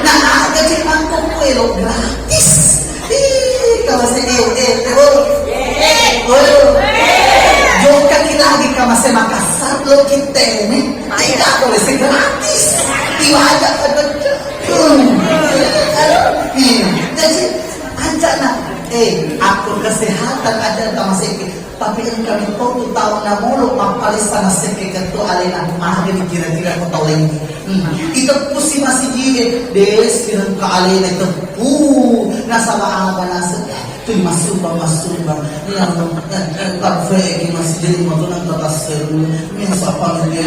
Nah, aga je mangkok kue lo gratis. Ih, kamasé, eh, eh, eh, oh. Oh. Jokka ki lagi kamasé Makassar, lo kittene. Tidak boleh sih gratis. Iwaja ada. Hmm. Hmm. Jadi, aja nak. Eh, aku kesehatan aja kamasé. Tapi engka metto tu tau namolo mapparessa nassekke kettu alena, magi kira-kira ko tau laingnge. Hmm. Iteppu si masigi e, de sirengka alena iteppu, nasaba aga naseng. Tuli massumbang, massumbang. Iya, eh, eh, parfait ki masjid, matu nang tatasseru. Min sapang dia.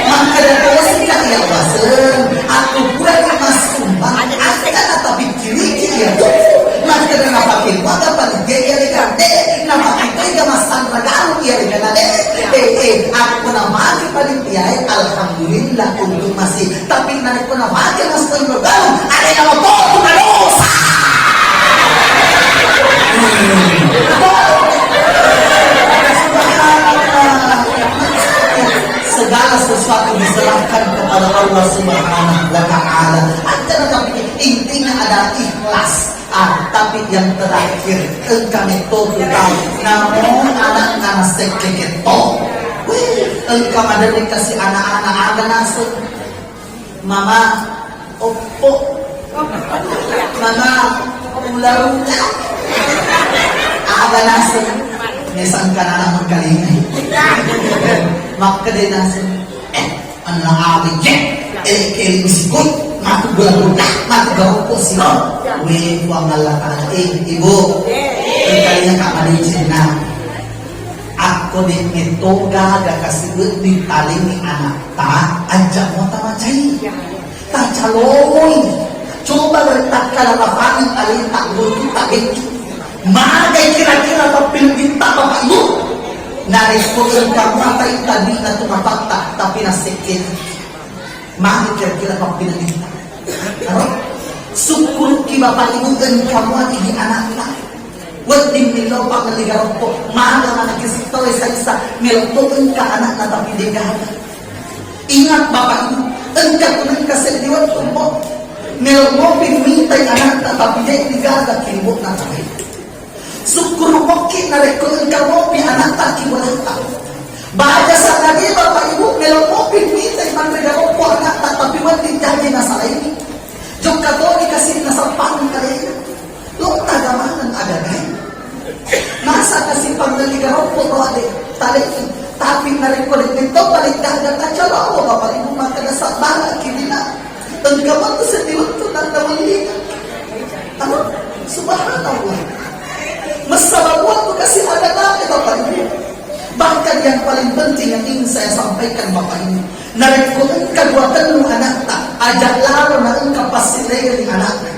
Makkeda tosi ka iya waseng. Aku pura di massumbang. Ada tapi kiri ki iya tu. Makkeda napake waga panitia iya de kande. Napake tu iya masang ragaru iya de kande. Eh, eh, aku namaki panitia, eh, alhamdulillah untuk masih. Tapi narekko napake masker garu, ada yang mau potong dosa. Hmm. Subhanallah. Segala sesuatu diserahkan kepada Allah Subhanahu wa Ta'ala. Aja tapi intinya ada ikhlas. Ah, tapi yang terakhir, engka metto tu tau, namun anak-anak sekke ketto. Wih, engka maderri kasi anak-anak aga naseng. Mama, oppo. Mama, ula-ula. Aga naseng. Mesang kan anak mengkalingai. Makkeda naseng. Eh, Anna awe je, elek-elek musikut, matu gula-gula, matu garokko siro. We, Puang Allah Ta'ala, eh, Ibu, engkalinya Kak Made Cenna. Akko de' metoga ga kasi wedding talengi anatta, ajak mo tamacai. Tacaloi. Coba we takkala lapangi aleta, botu tak betu. Magai kira-kira pappilugitta Bapak Ibu? Narekko engka muatai tadina tu matatta, tapi nasekke. Magai kira-kira pappilugitta. Aro? Sukkuruki Bapak Ibu engka muati di anakna. Wedding millau pangelli garokko, maga manakki sitau saisa, melokko engka anakna tapi degaga. Ingat Bapak Ibu, engka tu engka seddi wettu, Mbok. Melo mopi mitai anakna tapi de' digaga ki Mbokna tapi. Sukkuru mokki narekko engka mopi anatta ki bolata. Baja sangadie Bapak Ibu melo mopi mita manre garokko anatta tapi wedding jaji nasalaini. Jokka toni kasi nasappangi kalena. Lotta gamaneng agagai. Masa kasi pangelli garokko to ade taleki. Tapi narekko de' metto paling gaga tacalawa Bapak Ibu makkeda sabbara ki dina. Engka matu seddi wettu nanda wellinga. Halo? Subhanallah. Messaba buat bekasi ada nake Bapak Ibu. Bahkan yang paling penting yang ingin saya sampaikan Bapak Ibu, narekko engka dua tellu anakta, aja lalo na engka passilengeng anakna.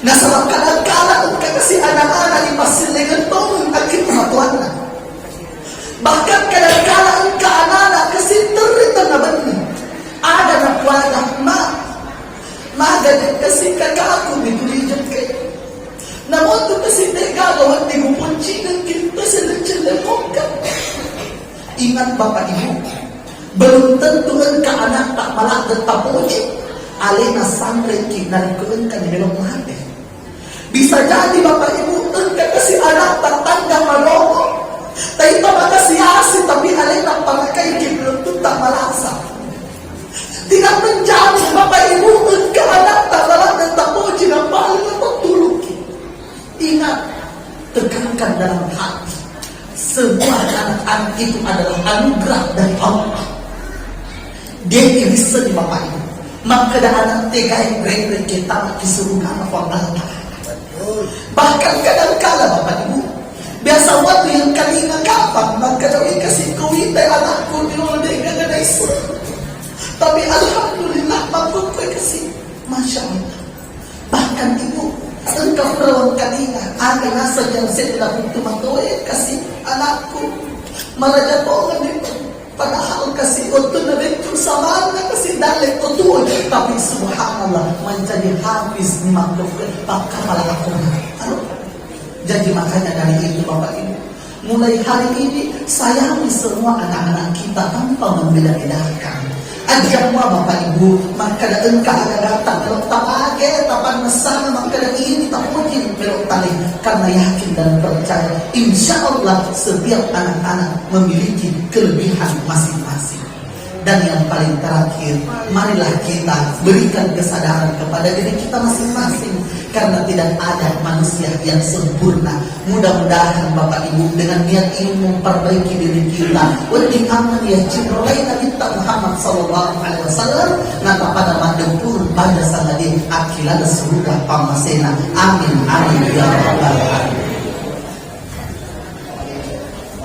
Nasaba kadang kala engka kasi anak-anak di passilengeng tongeng akki matuanna. Bahkan kadang kala engka anak-anak kasi terri tengah benni. Ada napuada, Ma, maga de' kasi kakakku mituli jekke. Namotu kasi de' gaga wedding muponcingeng ki pese leccelle mokka. Ingat Bapak Ibu, belum tentu engka anakta maladde tapoji, alena sanreki narekko engka ni melo mate. Bisa jadi Bapak Ibu engka kasi anakta tangga malomo, taipa makasi-asi tapi alena panakai ki belum tentu malasa. Tidak menjamin Bapak Ibu engka anakta maladde tapoji na paling apa tuluki. Ingat, tekankan dalam hati, semua anak-anak itu adalah anugerah dari Allah. De' irisseng Bapak Ibu. Makkeda anak T K M reng-reng kita mati surga apa Allah Ta'ala. Bahkan kadang kala Bapak Ibu, biasa waktu yang kalinga kapang, makkeda wika si kuwita anakku di lolo de' gaga naisseng. Tapi alhamdulillah, makkukku kasi. Masya Allah. Bahkan Ibu, engka pura wengkalinga, aga naseng jang seddi la buttu matoe kasi anakku. Maraja tongeng Ibu. Padahal kasi wettunna bettu samanna kasi dalle ko tuo, tapi subhanallah, mancaji hafiz ni makkukkue pakkapala Al-Quran. Anu? Jadi makanya dari itu Bapak Ibu, mulai hari ini sayangi semua anak-anak kita tanpa membeda-bedakan. Aja mua Bapak Ibu, makkeda engka aga-aga ta melo tapake, tapannessana makkeda ini tapoji melo tale, karena yakin dan percaya, insya Allah setiap anak-anak memiliki kelebihan masing-masing. Dan yang paling terakhir, marilah kita berikan kesadaran kepada diri kita masing-masing, karena tidak ada manusia yang sempurna. Mudah-mudahan Bapak Ibu dengan niat ingin memperbaiki diri kita, wedding aman ya cinrolai Nabi Muhammad sallallahu alaihi wasallam, nata pada madempur pada sangadin akilana surga pamasena. Amin, amin ya rabbal alamin.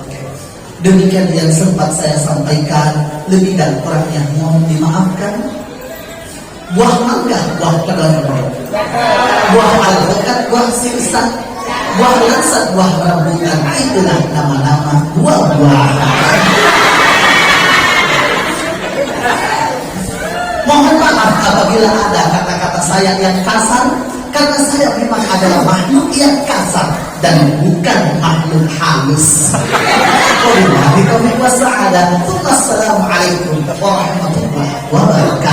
Oke. Demikian yang sempat saya sampaikan, lebih dan kurangnya mohon dimaafkan. Buah mangga, buah kedondong. Buah alpukat, buah sirsak. Buah langsat, buah rambutan. Itulah nama-nama buah-buahan. Mohon maaf apabila ada kata-kata saya yang kasar, karena saya memang adalah makhluk yang kasar dan bukan makhluk halus. Wabillahi taufiq wassa'adah. Wassalamualaikum warahmatullahi wabarakatuh.